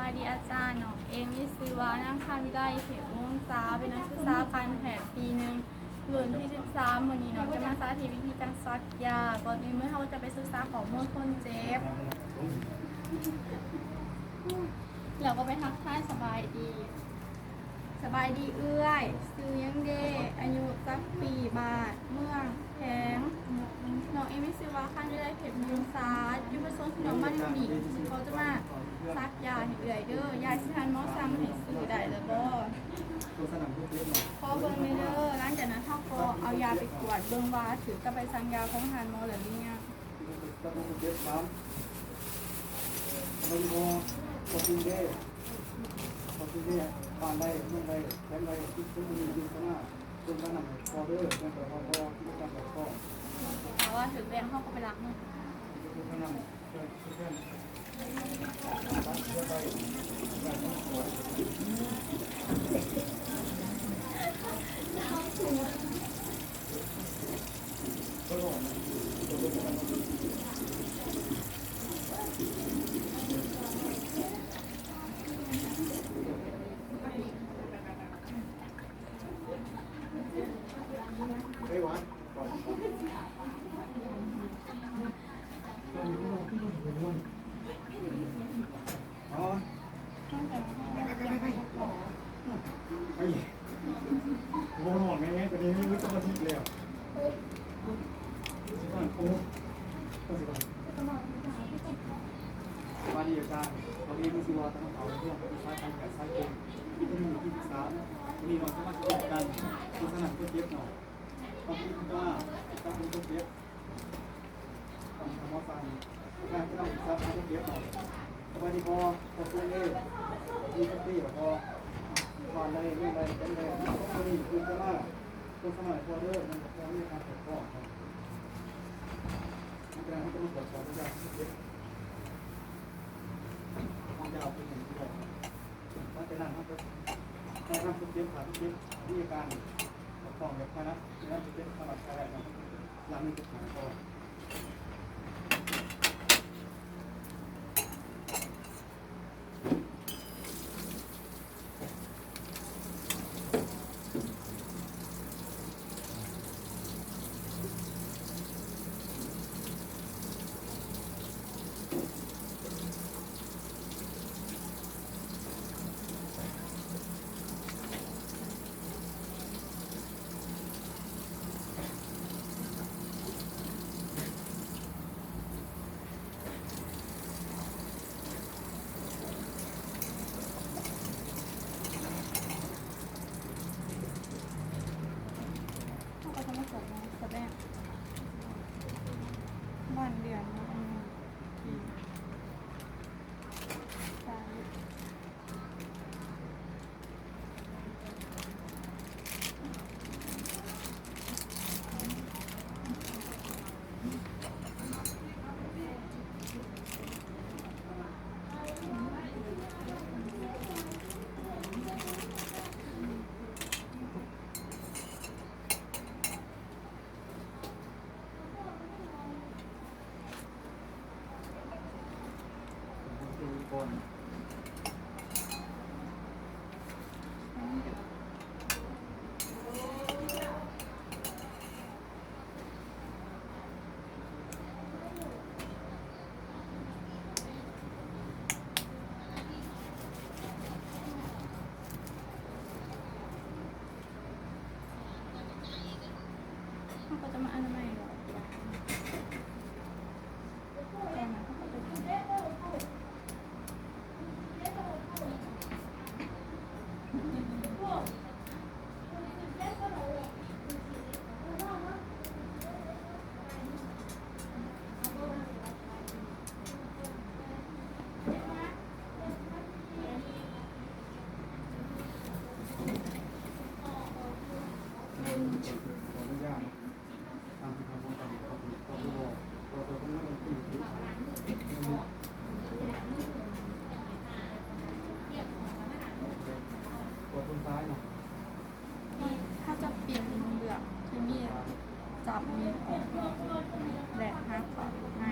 ສະບາຍດີອາຈານ, ນ້ອງເອງມີຊື່ວ່າ ນາງ ຄຳວິໄລ ເຂດອຸດົມສາ ເປັນນັກສຶກສາການແພດປີໜຶ່ງ ລຸ້ນທີສິບສາມ. ມື້ນີ້ນ້ອງຈະມາສາທິດວິທີການສັກຢາ. ກ່ອນອື່ນເຮົາຈະໄປສຶກສາຂໍ້ມູນຄົນເຈັບ ແລ້ວກໍໄປທັກທາຍສະບາຍດີ. ສະບາຍດີເອື້ອຍ, ຊື່ຫຍັງເດ? ອາຍຸຈັກປີ? ບ້ານເມືອງແຂວງ. ນ້ອງເອງມີຊື່ວ່າ ຄຳວິໄລ ເຂດອຸດົມສາ. ຈຸດປະສົງທີ່ນ້ອງມາຢູ່ນີ້ ເຂົາຈະມາສັກຢາໃຫ້ເອື້ອຍເດີ. ຢາທີ່ທ່ານໝໍສັ່ງໃຫ້ຊື້ໄດ້ແລ້ວບໍ່? ຂໍເບິ່ງແດ່ເດີ. ຫຼັງຈາກນັ້ນເຮົາກໍເອົາຢາໄປກວດເບິ່ງວ່າຖືກກັບໃບສັ່ງຢາຂອງທ່ານໝໍແລ້ວຫຼືຍັງ. ຖ້າວ່າຖືກແລ້ວເຮົາກໍໄປລ້າງມື. ສະບາຍດີອາຈານ, ຕອນນີ້ກໍຊື່ວ່າ ຕານະເຂົາ ເລື່ອງສາຍການແພດສາຍກົງ ເປັນມື້ທີສິບສາມ. ມື້ນີ້ນ້ອງຈະມາສະເພາະການໂຄສະນາຄົນເຈັບເນາະ. ຄວາມຄິດວ່າຈະເປັນຄົນເຈັບ ຄຳວ່າສານ ການຈະນຳສັບຄົນເຈັບເນາະ. ສະບາຍດີພໍ່, ພໍ່ສູງເອີຍ, ມີສະຕິລະພໍ່, ບ້ານໃດ ເມືອງໃດ ແຂວງໃດ. ມື້ນີ້ຄືຈະມາໂຄສະນາໃຫ້ພໍ່ເດີ, ມັນກໍພໍມີການແຕກຕ້ອງ. ຫຼັງຈາກນັ້ນເຮົາຈະມາກວດສອບຢາເຈັບ ຢາເປັນຢ່າງໃດ. ຫຼັງຈາກນັ້ນເຮົາຈະແນະນຳຄົນເຈັບ ຖ້າຄົນເຈັບມີອາການປວດທ້ອງ ແບບຄາຍລັດ ແນະນຳຄົນເຈັບສາມາດຄາຍໄດ້ ຫຼັງມີການປວດທ້ອງ. ເຮົາກໍຈະມາກວດສອບແບບບ້ານເດືອນເນາະ. ອັນນີ້ທີ່ ເຮົາກໍຈະມາອະນາໄມເນາະ. ເຮົາຈະປ່ຽນເລື່ອງທີ່ມີຈັບມີອອກ ແລະ ຫາຄວາມໃນ.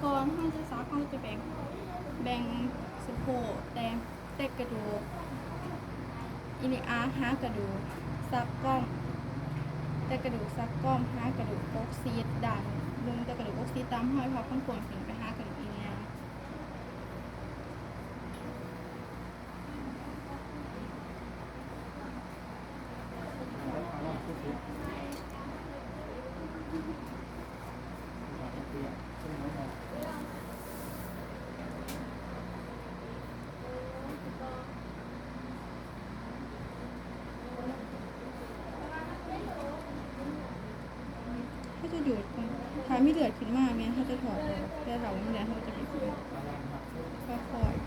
ກ່ອນເຮົາຈະສັກ ເຮົາຈະແບ່ງ ແບ່ງສະໂພກ ແຕ່ ແຕ່ກະດູກອິລິອາ ຫາກະດູກສັກກ້ອມ ແຕ່ກະດູກສັກກ້ອມ ຫາກະດູກກົກຊີດດ້ານລຸ່ມ ແຕ່ກະດູກກົກຊີດຕາມຮອຍພັບຂອງກວາງຂຶ້ນໄປຫາກະດູກອິລິອາ. ເຮົາຈະດູດກ່ອນ ຖ້າມີເລືອດຂຶ້ນມາແມ່ນເຮົາຈະຖອດອອກ ແຕ່ຖ້າບໍ່ມີເລືອດເຮົາຈະໃຫ້ຂຶ້ນ ຄ່ອຍໆ.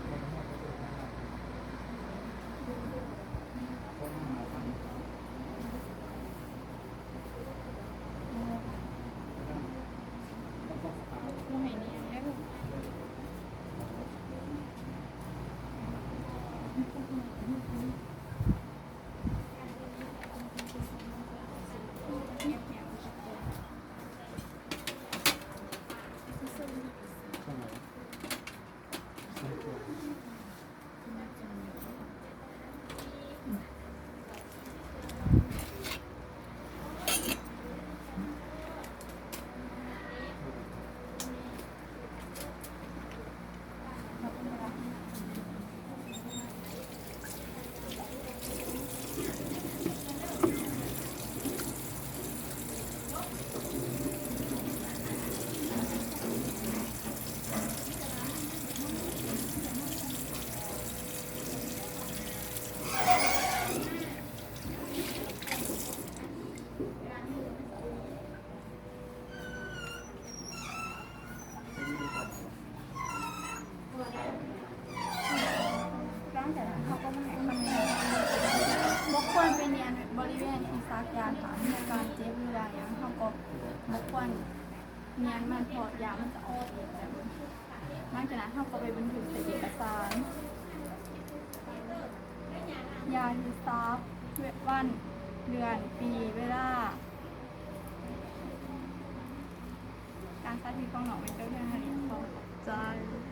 ຫຼັງຈາກນັ້ນເຮົາກໍມາໃຫ້ຄຳແນະນຳ ບໍ່ຄວນໄປນຽນບໍລິເວນທີ່ສັກຢາ ຖ້າມີອາການເຈັບ ຫຼືວ່າຫຍັງ ເຮົາກໍບໍ່ຄວນນຽນມັນ ເພາະຢາມັນຈະອອກເອງ. ຫຼັງຈາກນັ້ນເຮົາກໍໄປບັນທຶກໃສ່ເອກະສານ ຢາທີ່ສັກ, ວັນ, ເດືອນ, ປີ, ເວລາ. ການສາທິດຂອງນ້ອງແມ່ນຈົບແລ້ວຫັ້ນແຫຼະ ຂໍຂອບໃຈ.